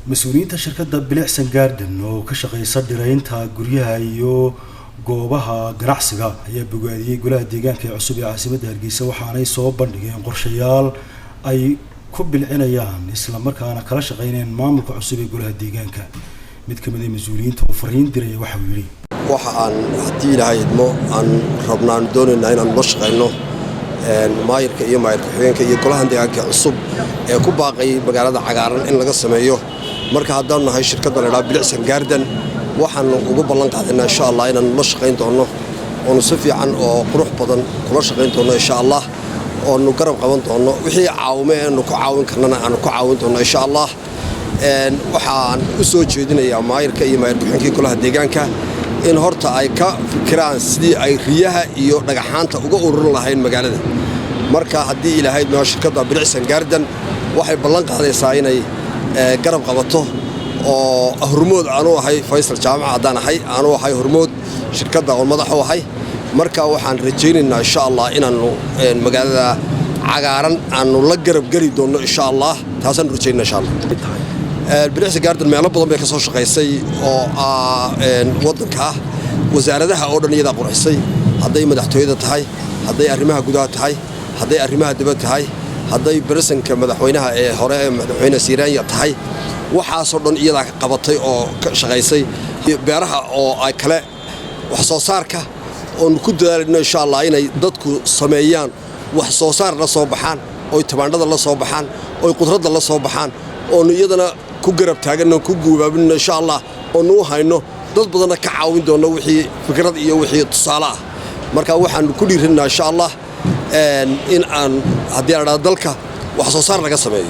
Mas-uuliyiinta shirkadda Bilicsan Garden oo ka shaqeysa dhiraynta guryaha iyo goobaha ganacsiga ayaa bogaadiyey golaha deegaanka ee cusub ee caasimadda Hargeysa, waxaanay soo bandhigeen qorshayaal ay ku bilcinayaan islamarkaana kala shaqeynayaan maamulka cusub ee golaha deegaanka. Mid ka mid a mas-uuliyiinta oo fariin diraya waxa uu yidhi: Waxa aan, haddii Ilaahay idmo, aan rabnaa, aan doonaynaa inaan ula shaqayno maayirka iyo maayir ku-xigeenka iyo golahan deegaanka cusub ee ku baaqay magaalada cagaaran in laga sameeyo. Marka haddaan nahay shirkadda la idhaha Bilicsan Garden, waxaanu ugu ballan qaadaynaa, insha Allah, inaan ula shaqayn doonno, oonu si fiican oo qurux badan kula shaqayn doonno, insha Allah, oonu garab qaban doonno, wixii caawime aanu ku caawin karnana aanu ku caawin doonno, insha Allah. Waxaan u soo jeedinayaa maayirka iyo maayir ku-xigeenkii golaha deegaanka in horta ay ka fikiraan sidii ay riyaha iyo dhagaxaanta uga ururin lahayn magaalada. Marka haddii Ilaahay idmo, shirkadda Bilicsan Garden waxay ballan qaadaysaa inay garab qabato, oo hormood aanu ahay, Faysal Jaamac haddaan ahay, aanu ahay hormood shirkadda oo madax u ahay. Marka waxaan rajaynaynaa, insha Allah, inaannu magaalada cagaaran aanu la garab geli doonno, insha Allah. Taasaan rajaynaa, insha Allah. Bilicsan Garden meelo badan bay ka soo shaqaysay oo waddanka ah. Wasaaradaha oo dhan iyadaa qurxisay, hadday madaxtooyada tahay, hadday arrimaha gudaha tahay, hadday arrimaha dibadda tahay, hadday barisanka madaxweynaha ee hore ee Madaxweyne Siiraanya tahay. Waxaasoo dhan iyadaa qabatay oo ka shaqaysay. Beeraha oo ay kale wax soo saarka oonu ku dadaalayno, insha Allah, inay dadku sameeyaan wax soo saar la soo baxaan, oy tamaandhada la soo baxaan, oy qudradda la soo baxaan, oonu iyadana ku garab taaganno, ku guubaabinno, insha Allah, oonu u hayno dad badanna ka caawin doonno wixii fikrad iyo wixii tusaale ah. Marka waxaanu ku dhiirinaa, insha Allah, in aan haddii la dhahdo dalka wax soo saar laga sameeyo.